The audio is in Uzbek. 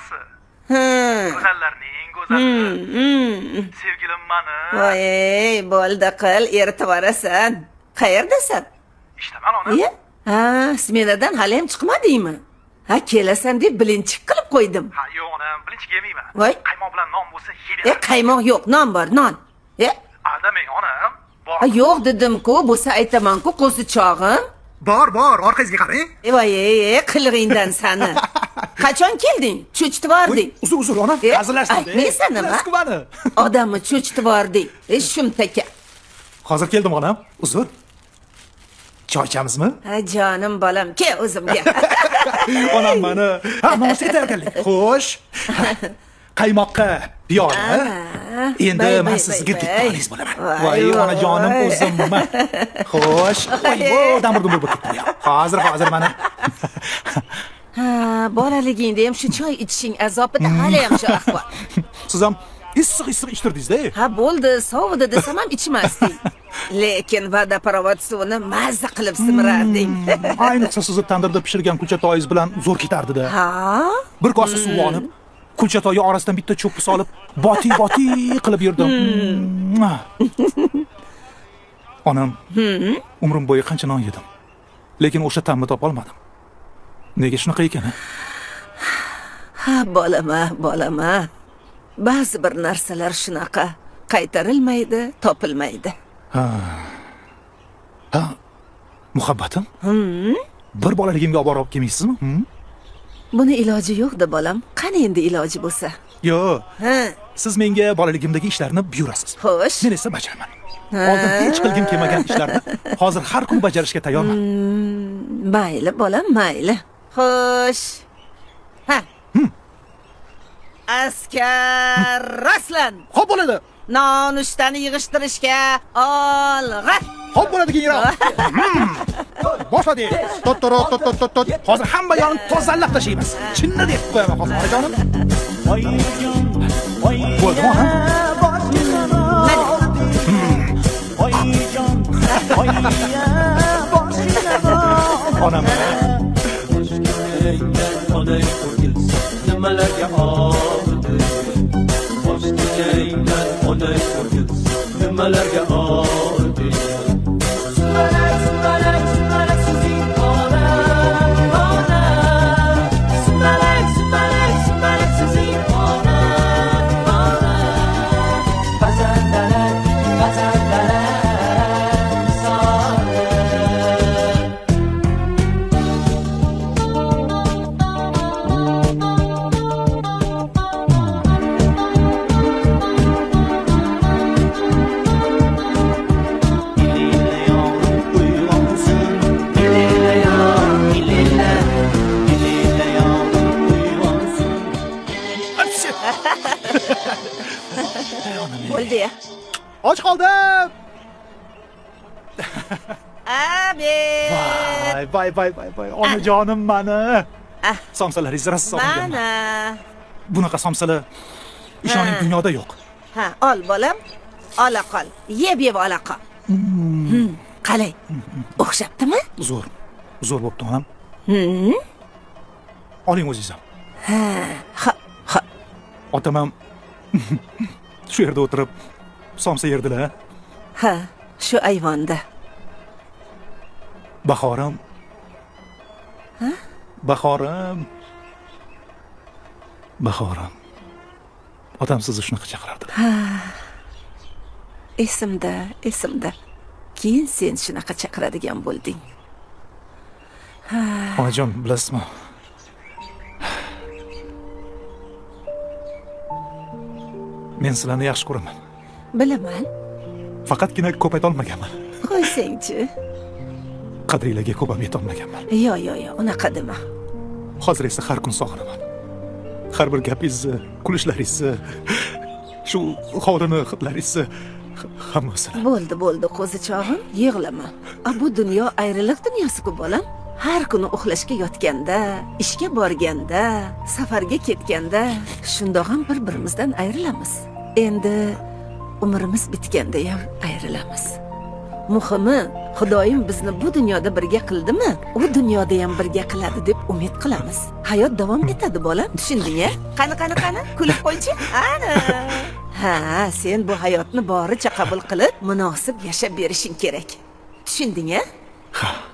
onasi. Ha. Go'zallarning go'zali. Sevgilim mani. Voy, bo'ldi qil, eritib yuborasan. Qayerdasan? Ishdaman ona. Iya? Ha, smenadan hali ham chiqmadingmi? Ha, kelasan deb bilinchik qilib qo'ydim. Ha, yo'q onam, bilinchik yemayman. Voy. Qaymoq bilan non bo'lsa E, yeyveraman. qaymoq yo'q, non bor, non. E, Aldamang onam. Bor. ha, yo'q dedim-ku, bo'lsa aytaman-ku, qo'zichog'im. Bor, bor, orqangizga qarang. E, voy, e, qilig'ingdan sani. Qachon kelding? Cho'chitib yubording. Uzr, uzr onam, E, hazillashdim. aytmaysan nima? Bilasizku mani. Odamni cho'chitib yubording. E, shumtaka. Hozir keldim onam. Uzr. Choy ichamizmi? Ha, jonim bolam, kel o'zimga. Onam mani. Ha, nonushtaga tayyorgarlik. Xo'sh. Qaymoqqa piyola. Endi Bay, men bay, sizga bay, dugoningiz bo'laman. Voy, Voy, onajonim voy. o'zimmi. Xo'sh. Voy, vo, damir dumir bo'lib ketdi. Hozir, hozir mana. Ha, bolaligingda ham shu choy ichishing azobida hali ham shu ahvol. Siz ham issiq issiq ichtirdingiz-da. Ha, bo'ldi, sovidi desam ham ichmasding. Lekin vodoprovod suvini mazza qilib simirarding. Ayniqsa sizni tandirda pishirgan kulchatoyingiz bilan zo'r ketardi-da. Ha? Bir kosa suv olib, kulchatoyi orasidan bitta cho'ppi solib, boti boti qilib yurdim. Onam, umrim bo'yi qancha non yedim. Lekin o'sha ta'mni topolmadim. Nega shunaqa ekan? A? Ha, bolama, bolama. Ba'zi bir narsalar shunaqa qaytarilmaydi, topilmaydi. Ha, muhabbatim? Bir bolaligimga olib borib kelmaysizmi? Buni iloji yo'q-da bolam. Qani endi iloji bo'lsa? Yo'q, Ha, siz menga bolaligimdagi ishlarni buyurasiz. Xo'sh. Men esa bajaraman. Oldin hech qilgim kelmagan ishlarni hozir har kuni bajarishga tayyorman. Mayli bolam, mayli. Xo'sh. Ha. Askar roslan. Xo'p bo'ladi. Nonushtani yig'ishtirishga olg'a. Xo'p bo'ladi general. Boshladik. Tot tot tot tot tot tot. Hozir hamma yonini tozalab tashlaymiz. Chinni deb qo'yaman hozir onajonim. Bo'ldimi onam? Mana. Onam. Nimalarga og'ridi boshingdan onang o'rgilsin nimalarga og'ridi sumalak sumalak sumalak suzing ona ona sumalak sumalak sumalak suzing ona ona pazandalar pazandalar misoli. Bo'ldi ya. Och qoldim. Abi. Voy, voy, voy, voy, voy. Onajonim mani. Ah. Somsalaringizni rosa sog'inganman. Mana. Bunaqa somsalar ishoning Ha. dunyoda yo'q. Ha, ol bolam. Ola qol. Yeb yeb ola qol. Qalay? O'xshabdimi? Zo'r. Zo'r bo'pti onam. Oling o'zingiz ham. Ha, ha. Otam ham shu yerda o'tirib somsa yerdilar. Ha, shu ayvonda. Bahorim. Bahorim. Bahorim. Otam sizni shunaqa chaqirardilar. Esimda, esimda. Keyin sen shunaqa chaqiradigan bo'lding. Onajon, bilasizmi? Men sizlarni yaxshi ko'raman. Bilaman. Faqatgina ko'p aytolmaganman. Qo'ysangchi. Qadringlarga ko'p ham yetolmaganman. Yo, yo, yo, unaqa dema. Hozir esa har kun sog'inaman. Har bir gapingizni, kulishlaringizni, shu hovlini hidlaringizni, hammasini. Bo'ldi, bo'ldi, qo'zichog'im, yig'lama. A bu dunyo ayriliq dunyosi-ku bolam. Har kuni uxlashga yotganda, ishga borganda, safarga ketganda shundoq ham bir-birimizdan ayrilamiz. Endi umrimiz bitganda ham ayrilamiz. Muhimi, Xudoyim bizni bu dunyoda birga qildimi, u dunyoda ham birga qiladi deb umid qilamiz. Hayot davom etadi, bolam, tushunding a? Qani, qani, qani, kulib qo'ychi. Ana. Ha, sen bu hayotni boricha qabul qilib, munosib yashab berishing kerak. Tushunding a? Ha.